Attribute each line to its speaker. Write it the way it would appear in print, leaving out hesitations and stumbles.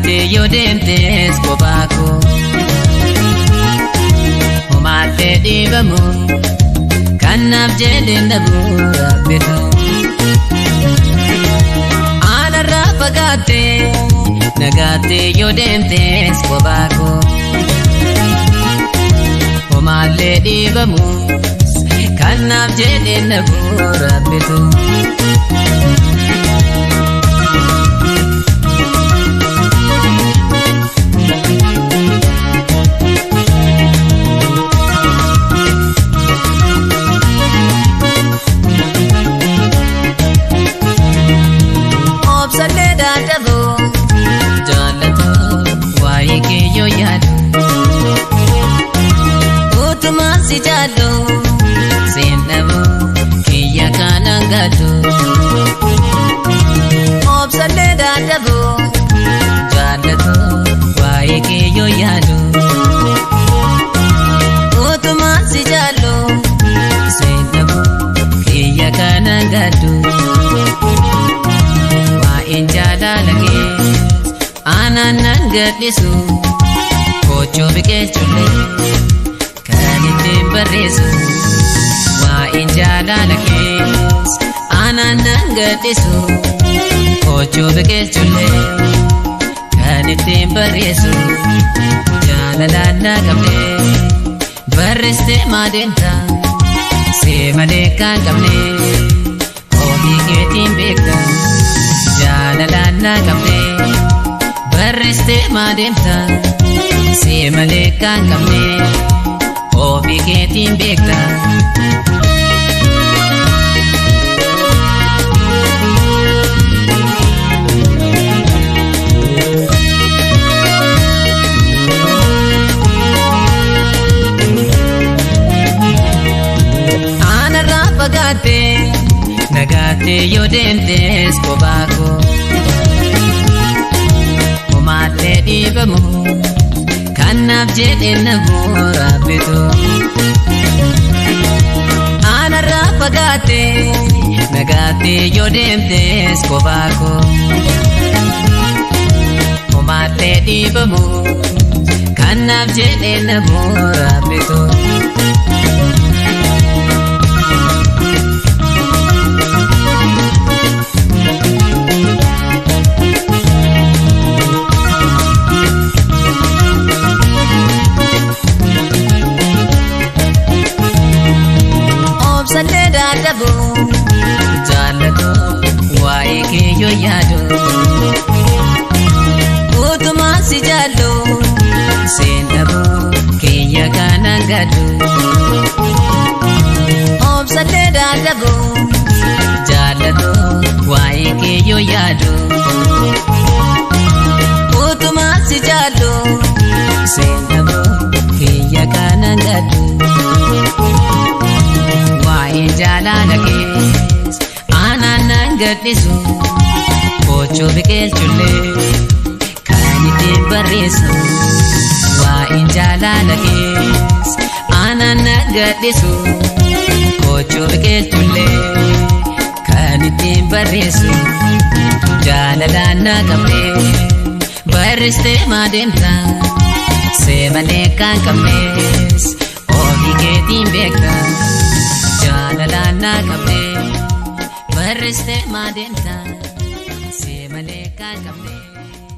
Speaker 1: Nagaattee yoo deemtees kophaa koo. Homaallee dhiibamu kanaaf jedheen dhabuu rabbitu. Aanarraa fagaattee nagaattee yoo deemtees kophaa koo. Homaallee dhiibamu kanaaf jedheen dhabuu rabbitu. Obsallee dadhaboo jaallatu waa'ee kee yoo yaadu utumaan si jaallu seen dhabuu kiyya kanan gaadu. Obsallee dadhaboo jaallatu waa'ee kee yoo yaadu utumaan si jaallu seen dhabuu kiyya kanan gaadu. Waa'een jaalala kee aanaan nan gadhisu koochoo biqilchullee kan ittiin barreessu. Waa'een jaalala kee aanaan nan gadhisu koochoo biqilchullee kan ittiin barreessu. Jaalalaan na qabdee barreessitee maadeemta see malee kan qabne ofii keetiin beekta. Jaalalaan na qabdee barreessitee maadeemta see malee kan qabne ofii keetiin beekta. Aanarraa fagaattee nagaattee yoo deemtees kophaa koo. Homaallee dhiibamu kanaaf jedheen na rabbitu. Aanarraa fagaattee nagaattee yoo deemtees kophaa koo. Homaallee dhiibamu kanaaf jedheen na rabbitu. Obsallee dadhaboo jaallatu waa'ee kee yoo yaadu utumaan si jaallu seen dhabuu kiyya kanan gaadu. Obsallee dadhaboo jaallatu waa'ee kee yoo yaadu utumaan si jaallu seen dhabuu kiyya kanan gaadu. Waa'ee jaalala kees aanaan nan gadhisu koochoo biqilchullee kan ittiin barreessu. Waa'een jaalala kees aanaan nan gadhisu koochoo biqilchullee kan ittiin barreessu. Jaalalaan na qabdee barreessitee maadeemta see malee kan qabnes ofii keetiin beekta. Jaalalaan na qabdee barreessitee maadeemta see malee kan qabnes.